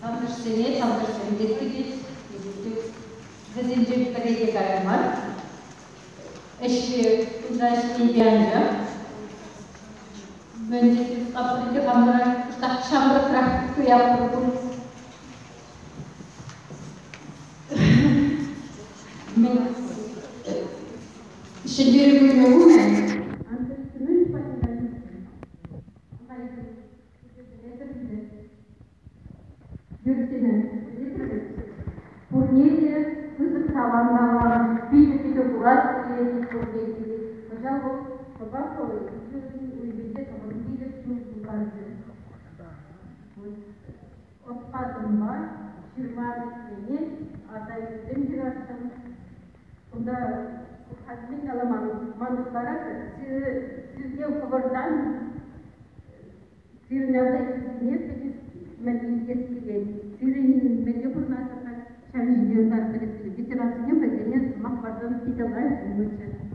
Тантӑшсене тантӑшсем тес килет. Вӗсенчен пӗри те кая мар. Ӗҫре кунта ӗҫленипе анчах. Мӗн тесен те хамӑра кӑштах ҫамрӑкрах туятпӑр пуль. Мӗн Ҫӗнтерӳ кунӗ умӗн Пурне те пысӑк салам калам, питӗ-питӗ курас килет пурне килет. Кӑҫал вӑл шӑпах вӑл уйӑхӗнче 95 ҫул тултарчӗ. Ӑспа-тӑнпа ҫырма вӗҫленет, аса илсем ҫырасшӑн. Кунта халь мӗн каламан, ман ытларах сирте хӑвӑртан сирӗн аса илсене мӗн илтес килет. Сирӗн мӗнле пурӑнатӑр-ха ҫав ҫинчен ытларах пӗлес килет. Ветерансене хӑйсене сӑмах парсан питӗ лайӑх пулнӑччӗ.